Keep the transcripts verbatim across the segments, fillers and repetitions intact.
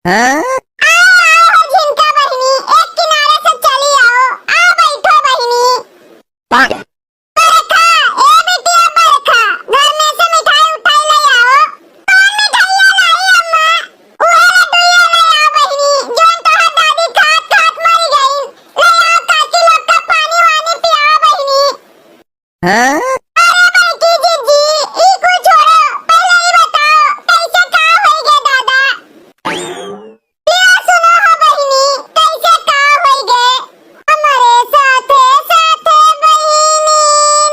हाँ? आओ, आओ, झिनका बहिनी, एक किनारे से चली आओ, आ बैठो बहिनी। बरखा, ए बिटिया बरखा, घर में से मिठाई उठाई ले आओ। कौन मिठाइया लाई अम्मा? उहे लड्डूया ले आओ बहिनी, जौन तोहार दादी खात खात मरी गईन। ले आओ, काकी लोग का पानी वानी पियाओ बहिनी। हाँ? अरे बड़की जिज्जी, ई कुल छोड़ो, पहले ई बताओ, कैसे का होई गे दादा? लिया सुनो हो बहिनी, कैसे का होई गे? हमरे साथे साथे बहिनी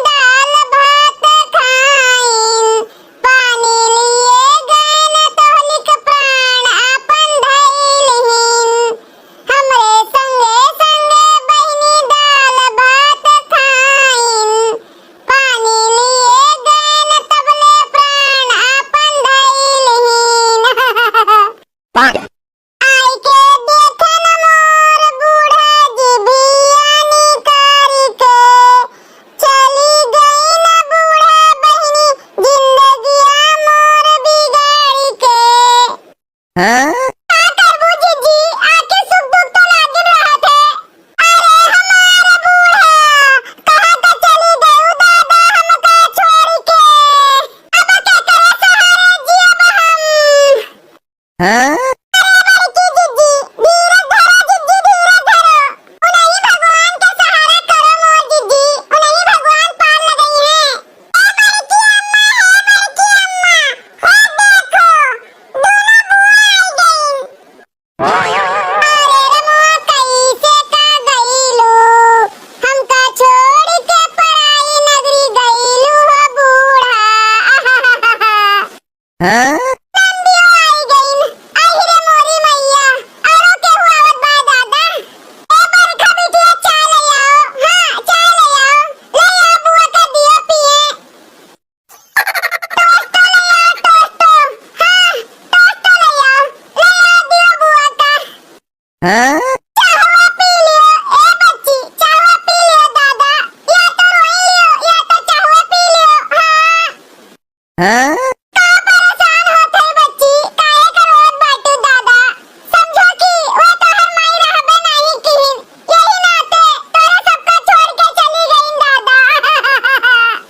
दाल भात खाइन, पानी लिए गएन तोहनिक प्राण आपन धइलहिन। हमरे संगे संगे बहिनी दाल भात खाइन, पानी लिए गएन तबले प्राण आपन धइलहिन। आई के देखन मोर बूढ़ा जिभिया निकारी के, चली गईन बूढ़ा बहिनी जिंदगिया मोर बिगाड़ी के। हाँ? का करबू जिज्जी, आके सुख दुख तो लागिन रहत है। अरे हमार बूढ़ा, कहाँ का चली गयू दादा हमका छोड़ी के? अब केकरे सहारे जियब हम? हाँ? अरे बड़की जिज्जी, धीरज धरो जिज्जी, धीरज धरो। उन्हीं भगवान के सहारा करो मोर जिज्जी, उन्हीं भगवान पार लगई हैं। ए बड़की अम्मा, हे बड़की अम्मा, हे देखो, दोनों बुआ आई गईन। अरे रमुआ, कैसे का गईलू? हमका छोड़ के पराई नगरी गईलू हो बूढ़ा। हाँ? नंदियो आई गईन। आहि रे मोरी मैया, औरो केहू आवत बा दादा? ए बरखा बिटिया, चाय ले आओ। हाँ, चाय ले आओ। ले आओ बुआ का दियो पिए। टोस्टो ले आओ, टोस्टो। हाँ, टोस्टो ले आओ। ले आओ दियो बुआ का। हाँ? चाहवा पी लियो, ए बच्ची, चाहवा पी लियो दादा। या तो रोई लियो, या तो चाहवा पी लियो। हाँ। हाँ? का परेशान होत है बच्ची, काहे के रोत बाटू दादा? समझो कि वो तोहर माई रहबे नाहीं किहिन, यही नाते तोरे सबका छोड़ के चली गईन दादा।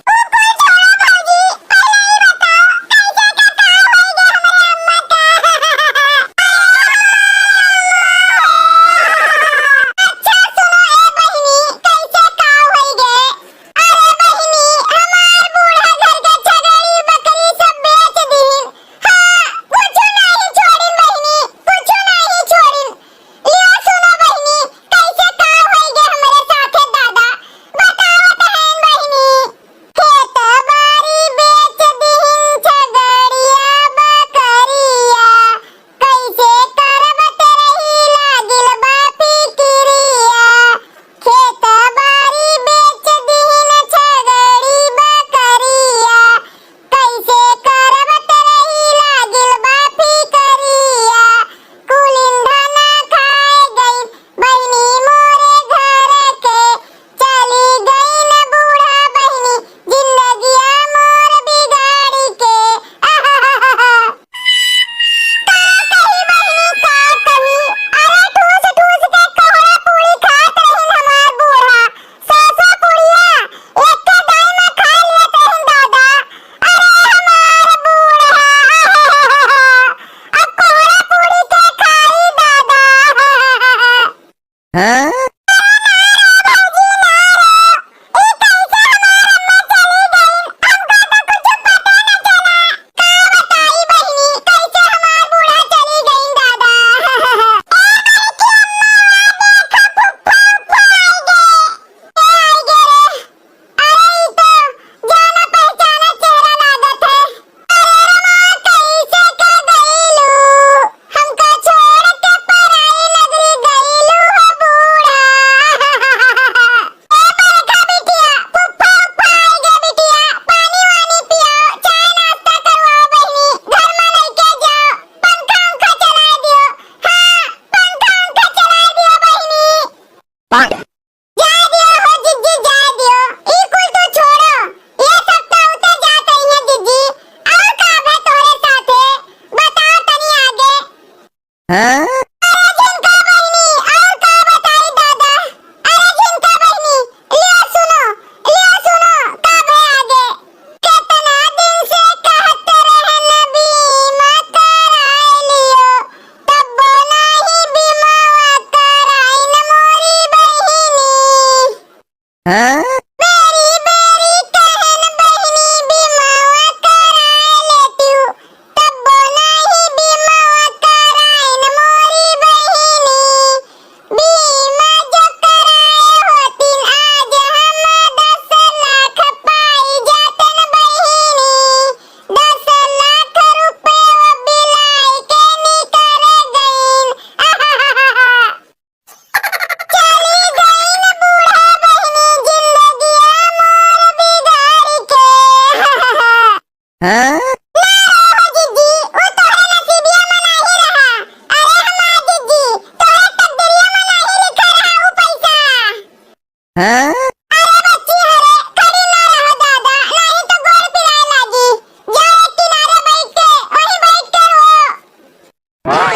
उ कुल छोड़ो भौजी, पहले ई बताओ, कैसे के का होई गे हमरे अम्मा का? अच्छा सुनो ए बहिनी, कैसे का होई गे? अरे बहिनी, हमार बूढ़ा घर के छगड़ी बकरी सब बेच दिहिन। हाँ, कुछु नाहीं छोड़िन बहिनी, कुछु नाहीं छोड़िन। लियो सुनो बहिनी, कैसे का होई गे हमरे साथे दादा, बतावत हईन बहिनी। खेत बारी बेच दिहिन छगड़िया बकरिया, कैसे करबत रही लागिल बा फिकिरिया। खेत बारी बेच दिहिन छगड़ी बकरिया, कैसे करबत रही लागिल बा फिकिरिया। कुलिन धना खाए गईन बहिनी मोरे घर के, चली गईन बूढ़ा बहिनी जिंदगिया मोर बिगाड़ी के। का कही बहिनी, का कही? अरे ठूस ठूस के कोहड़ा पूरी खात रहिन हमार बूढ़ा। सौ सौ पुड़िया एक्के दाई में खा लेत रहिन दादा। अरे हमार बूढ़ा, अब कोहड़ा पूरी के खाई दादा। हाँ? अरे ना रे भौजी, ना रे। ई कैसे हमार अम्मा चली गईन? हमका तो कुछ पता न चला। का बताई बहिनी, कैसे हमार बूढ़ा चली गईन दादा। ए बड़की अम्मा, आ देखा फुफ्फा उफ्फा आई गे। के आई गे रे? अरे ई तो जाना पहचाना चेहरा लागत है। अरे रमा, कैसे का गईलू? हमका छोड़ के पराई नगरी गईलू हो बूढ़ा। ए बड़का बिटिया, फुफ्फा उफ्फा आई गे बिटिया, पानी वानी पियाओ, चाय नाश्ता करवाओ बहिनी, घर में लेके जाओ, पंखा उंखा चला दियो। हाँ, पंखा उंखा चला दियो बहिनी। जाए दियो हो जिज्जी, जाए दियो। ई कुल तू छोड़ो। ये सब तो होते जात रही है जिज्जी। और का बे तोरे साथे? बताओ तनी आगे। हाँ? हाँ? अरे बच्ची, अरे खड़ी ना रहो दादा, नहीं तो गोड़ पिराए लागी। जाओ एक किनारे बैठ के, वहीं बैठ के रो। अरे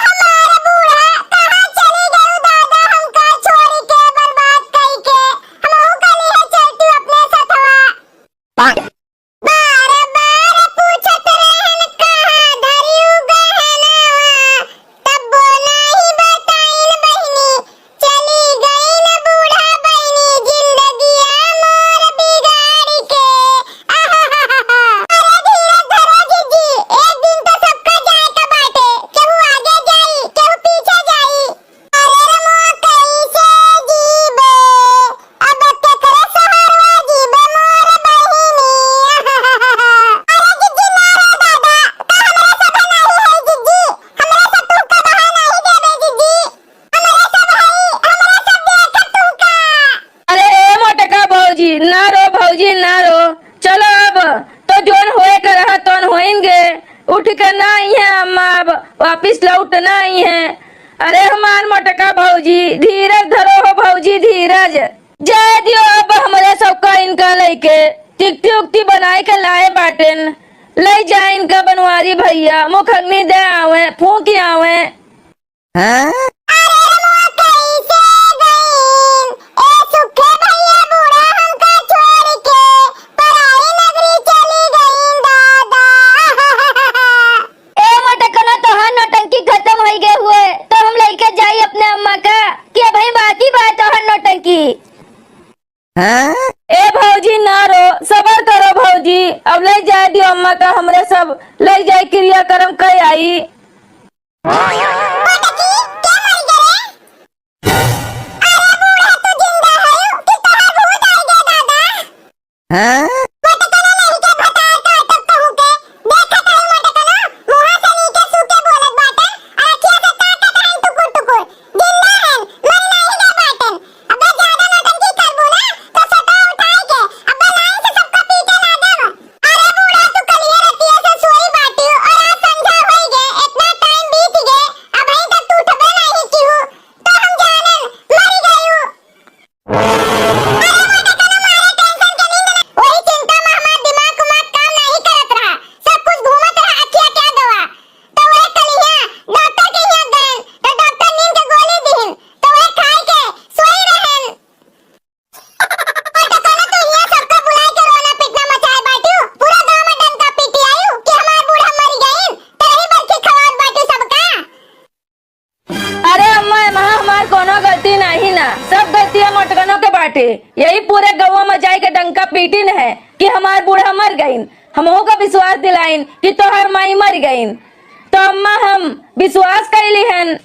हमार बूढ़ा, कहाँ चली गई दादा, हमका छोड़ी के, बर्बाद कई के? हमहू कली है चलती अपने सथवा। बार बार पूछत रहन कहाँ धरियू गहनवा, तब्बो नाही बताइन बहिनी, चली गईन बूढ़ा बहिनी जिंदगिया मोर बिगाड़ के। आहाहाहा। अरे धीरज धरो जीजी, एक दिन तो सबका जाए का बाटे, केहू आगे जाई, केहू पीछे जाई। अरे रमुआ कैसे जीबे, अब केकरे सहारवा जीबे मोर बहिनी। अरे जिज्जी ना रे दादा, का हमरे सब नाही है जिज्जी, हमरे सब तू का बहा नाही देबे जिज्जी, हमरे सब है, हमरे सब देखत तू का। अरे ए मोटका भौजी, ना रो भौजी, ना रो। चलो अब तो जोन होए के रहा तोन होइन गे। उठ के ना आई है अम्मा, अब वापिस लौट ना आई है। अरे हमार मोटका भौजी, धीरज धरो हो भौजी, धीरज। जाए दियो अब हमरे सबका इनका लइके। तिकती उकती बनाए के लाए बाटेन। लई जाए इनका बनवारी भैया, मुखग्नि दे आवे, फूंक आवे। हाँ? अरे रमुआ कैसे गईन? ए सुखे भैया बूढ़ा हमका छोड़ के पराई नगरी चली गईन दादा। ए मोटकनो, तोहार नौटंकी खत्म होई गए हुए, तो हम लइके जाई अपने अम्मा का, कि अबहीं बाकी बा तोहार नौटंकी। हाँ? ए भौजी ना रो, सबर करो भौजी, अब लई जाए दियो अम्मा का, हमरे सब लई जाए क्रियाकर्म कई आई। मोटकी, के मर गए रे? अरे बूढ़ा, तू जिंदा है कि तोहार भूत आ गया दादा? हाँ? मोटकना नहीं के भतार काटब कहूँ के, देखत है मोटकना, मुँहा से नीचे सूखे बोलत बाटे, अखिया से ताकत है टुकुर टुकुर। जिंदा हन, मर नाही गए बाटन। अब्बा ज्यादा नौटंकी करबू ना, तो सटा उठाए के अब्बा लाइन से सबका पीटे लागब। अरे बूढ़ा, तू कलिया रतिया से सोई बाटियो और आज संझा होई गे, इतना टाइम बीत गे, अबहीं तक तू उठबे नाही किहू, तो हम जानन मर गयू। अरे मोटकना मारे टेंशन के नींद ना, वही चिंता में हमार दिमाग उमाग काम नाही करत रहा, सब कुछ घूमत रहा अखिया के अगवा। तो वह कलिया डॉक्टर के यहाँ गए, तो डॉक्टर नींद के गोली दीन, तो वह खाए के सोई रहन। मोटकना तू यहाँ सबका बुलाए के रोना पीटना मचाए बाटियो, पूरा गांव में डंका पीटी आयु कि हमार बूढ़ा मर गईन, तो यही बरखी खवात बाटियो सबका। अरे अम्मा, एमा हमार कोनो गलती नाही ना, सब गलतिया मोटकनो के बाटे। यही पूरे गौवा में जाए के डंका पीटिन है कि हमार बूढ़ा मर गईन, हमहू का विश्वास दिलाइन कि तोहार माई मर गईन। तो अम्मा हम विश्वास कइली हन,